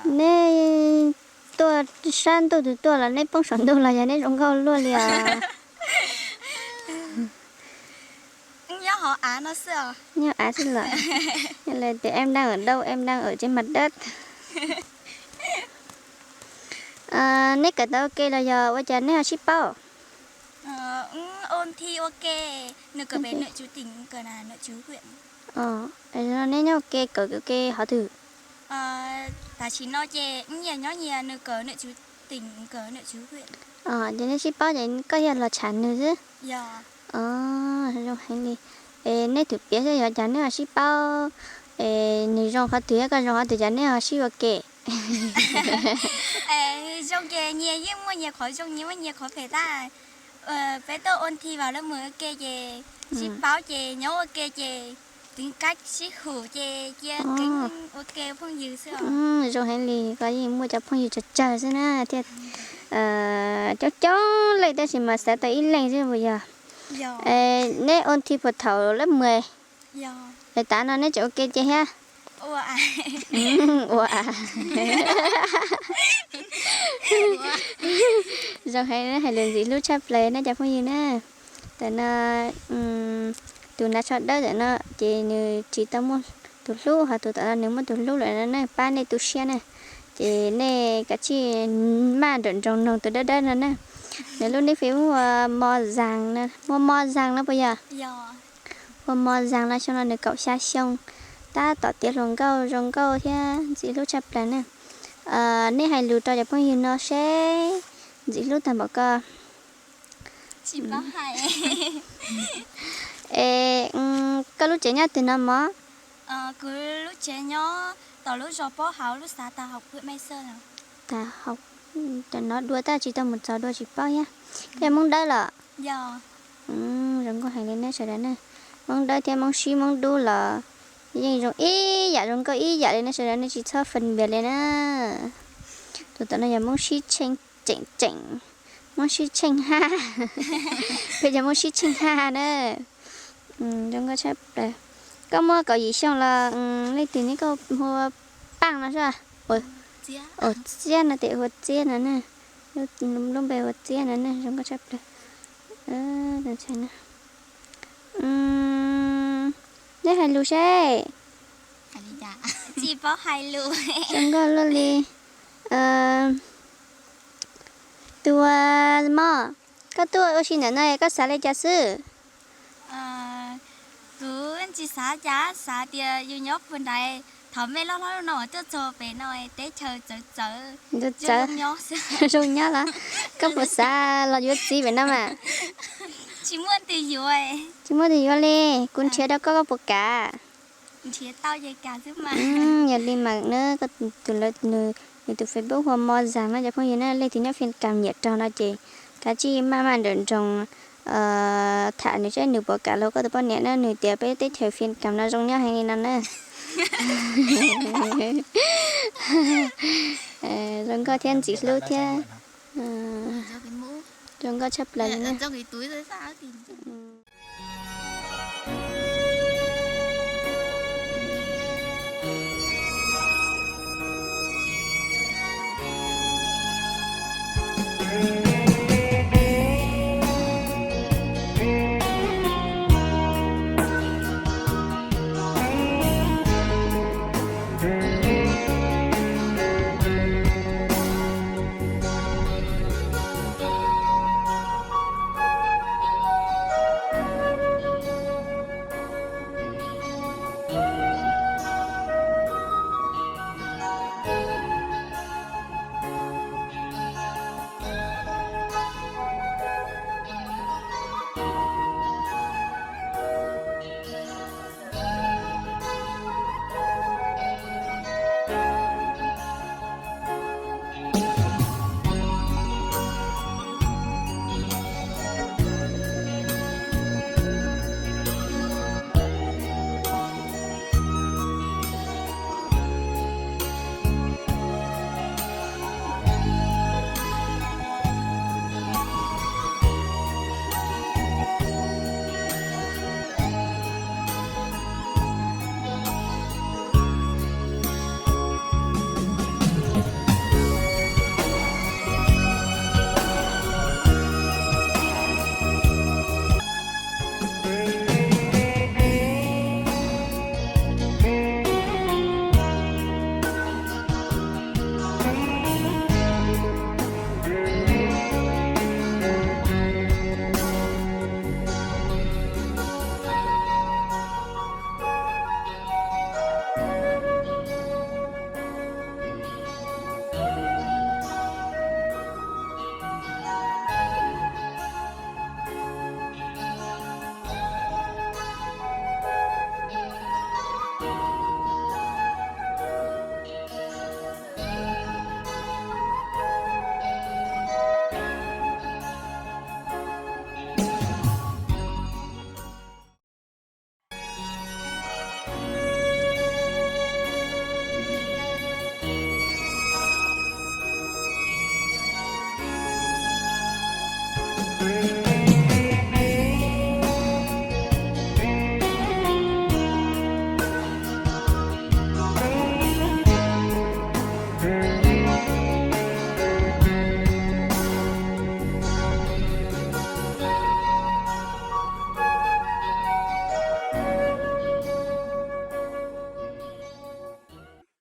Nej tuaj sab ntuj tus tuaj los nej poob saum ntuj los yog nej zoo nkauj luaj li os. Nyob av xwb los. Yog lawv tias em đang ở đâu, em đang ở trên mặt đất. Nej kawm tau ua ke los yog ua cas nej ho sib paub? Ua ke, nws kawm pem nws tsuv tim, nws kawm nws tsuv huyện. Nej nyob ua ke kawm ua ke hov twg? Tam sim no ces nyias nyob nyias, nws kawm nws tsuv tim, kawm nws tsuv huyện. Ces nej sib paub ces koj yog los tsham nws xwb. Zoo heev li. Es nej tus piav xwb yog cas nej ho sib paub? Es nws zoo qhov twg, koj zoo qhov twg cas nej ho sib ua ke? Zoo ces nyias yeej muaj nyias qhov zoo, nyias muaj nyias qhov phem tag. Peb tuaj ua thi vas lab mus ua ke ces sib paub ces nyob ua ke ces twv kab sib hum ces cia keev ua ke phooj ywg xwb. Zoo heev li, koj yeej muaj cov phooj ywg tsawg tsawg xwb na thiab. Coob coob leej tab sis mas xav tau ib leeg xwb puas yog? Neb ua thi puas thaum lab mus? Lawv tav no neb tseem ua ke ces thiab? Ua a. Zoo heev, hais lus ntxim hlub tshaj plaws nej cov phooj ywg na. Tam no tus nav tsho dawb tam no ces nws tsis tau muaj tus hlub, ho tus tom no nws muaj tus hlub lawm no na, pab nej tu siab na. Ces nej kav tsij maj nroos nroos noog tus dawb dawb no na. Nws lub nick Facebook hu ua Mo Zag no, hu ua Mo Zag no puas yog? Hu ua Mo Zag no, xyoo no nws kaum xya xyoo, tab tom tiav hluas nkauj zoo nkauj thiab ntxim hlub tshaj plaws na. Nej hais lus rau cov phooj ywg no seb ntxim hlub tag npaum ko. Es koj lub tsev nyob twg no mog? Kuv lub tsev nyob tom lub zos Pob Hauv lub xav Tag Hauv, Mej Xawj. Tag Hauv, tam no dua tab tsis tau mus txog dua tsis paub thiab. Koj yog Hmoob Dawb los? Zoo nkauj heev li nej sawv daws na. Hmoob Dawb thiab Hmoob Sib Hmoob Dub los yeej zoo ib yam, zoo nkauj ib yam li nej sawv daws, nej tsis txhob phân biệt li na. Tus tom no yog Hmoob Sib Tsheej tseem tseem, Hmoob Sib Tsheej Haj, peb cov Hmoob Sib Tsheej Haj na. Zoo nkauj tshaj plaws. Koj muaj kaum yim xyoo los leej twg ne, koj hu ua Paaj no seb. Ua Txiab no, tes hu ua Txiab no na. Lub npe hu ua Txiab no na, zoo nkauj tshaj plaws. Nej hais lus seb. Zoo nkauj luaj li. Tus mog, koj tuaj ua si ntawm no koj xav li cas xwb? Kuv tsis xav cas, xav tias yus nyob puag nrad, thaum mej loj hlob no tuaj txog pem no teb chaws txawv txawv, zoo nyob los? Koj puas xav los yuav txiv pem no mas? Tsis muaj twg yuav, tsis muaj twg yuav li. Kuv nrhiav rau koj, koj puas kam? Yog li mas na, tus lawv, nws tus Facebook hu ua Mo Zag no cov phooj ywg na, leej twg nyob Fij Kam nyiam raug no ces kav tsij maj maj nroos nroos tham nws seb nws puas kam los koj tus poj niam na, nws tias peb teb chaws Fij Kam no zoo nyob heev li no na. Zoo nkauj thiab ntxim hlub thiab. Zoo nkauj tshaj plaws li na.